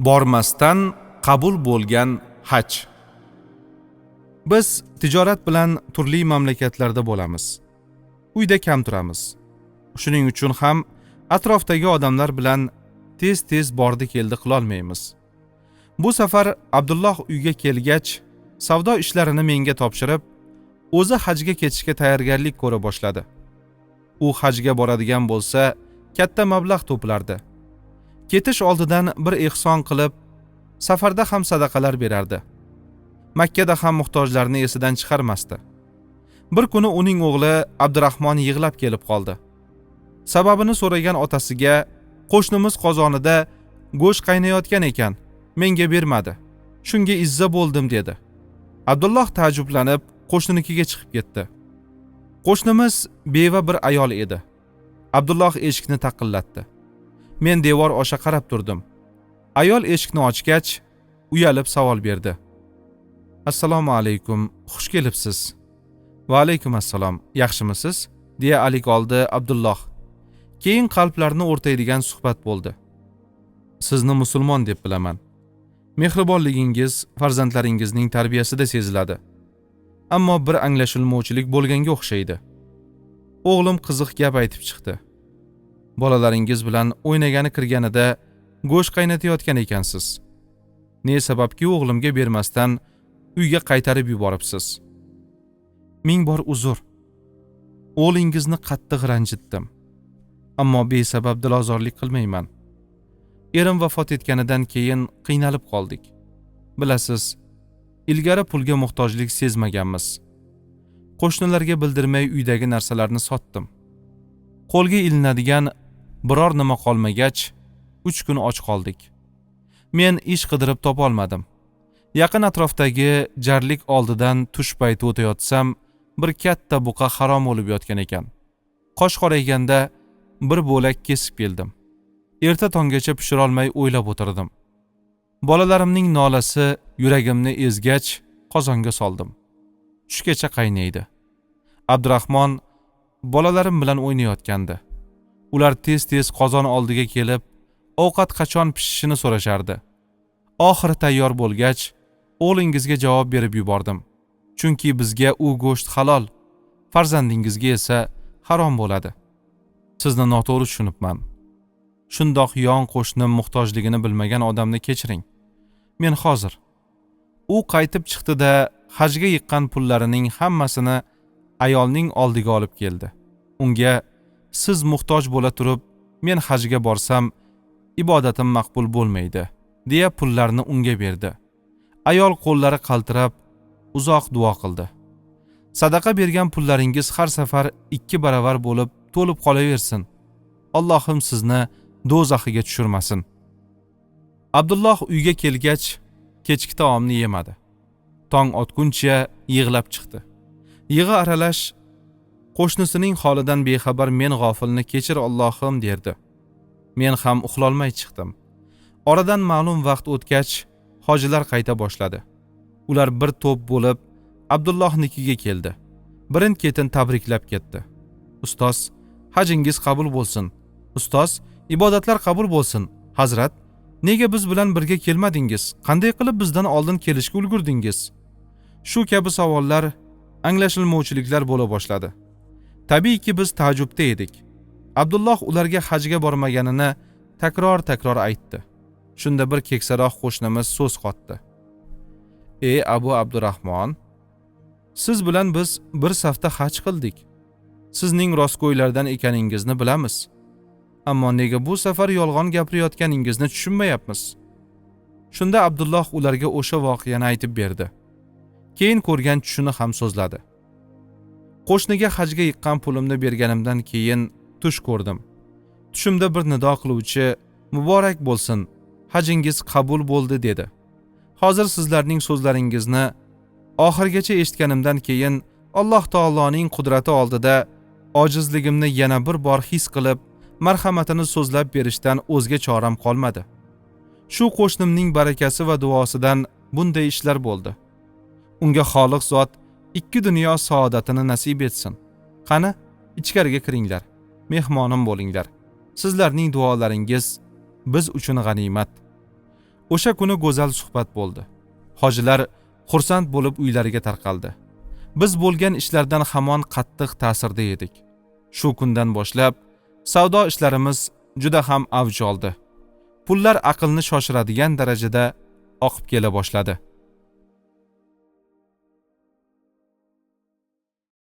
Bormasdan qabul bo'lgan haj. Biz tijorat bilan turli mamlakatlarda bo'lamiz. Uyda kam turamiz. Shuning uchun ham atrofdagi odamlar bilan tez-tez bordi-keldi qilolmaymiz. Bu safar Abdulloh uyga kelgach, savdo ishlarini menga topshirib, o'zi hajga ketishga tayyorgarlik ko'ra boshladi. U hajga boradigan bo'lsa, katta mablag' to'plardi. Ketish oldidan bir ehson qilib, safarda ham sadaqalar berardi. Makkada ham muhtojlarni esidan chiqarmasdi. Bir kuni uning o'g'li Abdurahmon yig'lab kelib qoldi. Sababini so'ragan otasiga, qo'shnimiz qozonida go'sht qaynayotgan ekan, menga bermadi. Shunga izza bo'ldim dedi. Abdulloh ta'jublanib qo'shninikiga chiqib ketdi. Qo'shnimiz beva bir ayol edi. Abdulloh eshikni taqillatdi. Men devor osha qarab turdim. Ayol eshikni ochgach, uyalib savol berdi. Assalomu alaykum, xush kelibsiz. Va alaykum assalom, yaxshimisiz? Deya alik oldi Abdulloh. Keyin qalblarni o'rtaydigan suhbat bo'ldi. Sizni musulmon deb bilaman. Mehribonligingiz farzandlaringizning tarbiyasida seziladi. Ammo bir anglashilmovchilik bo'lganga o'xshaydi. O'g'lim qiziq gap aytib chiqdi. Bolalaringiz bilan o'ynagani kirganida go'sht qaynatayotgan ekansiz. Ne sababki o'g'limga bermasdan uyga qaytarib yuboribsiz. Ming bor uzr. O'g'lingizni qattiq ranjitdim. Ammo besabab dilozorlik qilmayman. Erim vafot etganidan keyin qiynalib qoldik. Bilasiz, ilgari pulga muhtojlik sezmaganmiz. Qo'shnilarga bildirmay uydagi narsalarni sotdim. Qo'lga ilinadigan biror nima qolmagach, 3 kun och qoldik. Men ish qidirib topa olmadim. Yaqin atrofdagi jarlik oldidan tush payti o'tayotsam, bir katta buqa harom bo'lib yotgan ekan. Qosh qorayganda bir bo'lak kesib keldim. Erta tonggacha pishira olmay o'ylab o'tirdim. Bolalarimning nolasi yuragimni ezgach, qozonga soldim. Tushgacha qaynaydi. Abdurahmon bolalarim bilan o'ynayotgandi. Ular tez-tez qozon oldiga kelib, ovqat qachon pishishini so'rashardi. Oxiri tayyor bo'lgach, o'g'lingizga javob berib yubordim. Chunki bizga u go'sht halol, farzandingizga esa harom bo'ladi. Sizni noto'g'ri tushunibman. Shundoq yon qo'shnim muhtojligini bilmagan odamni kechiring. Men hozir. U qaytib chiqdi-da, hajga yiqqan pullarining hammasini ayolning oldiga olib keldi. Unga siz muhtoj bo'la turib, men hajga borsam, ibodatim maqbul bo'lmaydi, deya pullarni unga berdi. Ayol qo'llari qaltirab, uzoq duo qildi. Sadaqa bergan pullaringiz har safar 2 baravar bo'lib to'lib qolaversin. Allohim sizni do'zaxiga tushirmasin. Abdulloh uyga kelgach, kechki taomni yemadi. Tong otguncha yig'lab chiqdi. Yig'i aralash qo'shnisining holidan bexabar men g'ofilni kechir Allohim derdi. Men ham uxlolmay chiqdim. Oradan ma'lum vaqt o'tgach, hojilar qayta boshladi. Ular bir to'p bo'lib Abdullohnikiga keldi. Birin-ketin tabriklab ketdi. Ustoz, hajingiz qabul bo'lsin. Ustoz, ibodatlar qabul bo'lsin. Hazrat, nega biz bilan birga kelmadingiz? Qanday qilib bizdan oldin kelishga ulgurdingiz? Shu kabi savollar, anglashilmovchiliklar bo'la boshladi. Tabiiyki biz ta'jubda edik. Abdulloh ularga hajga bormaganini takror-takror aytdi. Shunda bir keksaroq qo'shnimiz so'z qotdi. Ey Abu Abdurahmon, siz bilan biz bir safda haj qildik. Sizning rostgo'ylardan ekaningizni bilamiz. Ammo nega bu safar yolg'on gapirayotganingizni tushunmayapmiz. Shunda Abdulloh ularga o'sha voqeani aytib berdi. Keyin ko'rgan tushini ham so'zladi. Qo'shniga hajga yiqqan pulimni berganimdan keyin tush ko'rdim. Tushimda bir nido qiluvchi, muborak bo'lsin, hajingiz qabul bo'ldi dedi. Hozir sizlarning so'zlaringizni oxirigacha eshitganimdan keyin Alloh taoloning qudrati oldida ojizligimni yana bir bor his qilib, marhamatini so'zlab berishdan o'zga choram qolmadi. Shu qo'shnimning barakasi va duosidan bunday ishlar bo'ldi. Unga Xoliq zot 2 dunyo saodatini nasib etsin. Qani, ichkariga kiringlar, mehmonim bo'linglar. Sizlarning duolaringiz biz uchun g'animat. O'sha kuni go'zal suhbat bo'ldi. Hojilar xursand bo'lib uylariga tarqaldi. Biz bo'lgan ishlardan hamon qattiq ta'sirda edik. Shu kundan boshlab savdo ishlarimiz juda ham avj oldi. Pullar aqlni shoshiradigan darajada oqib kela boshladi.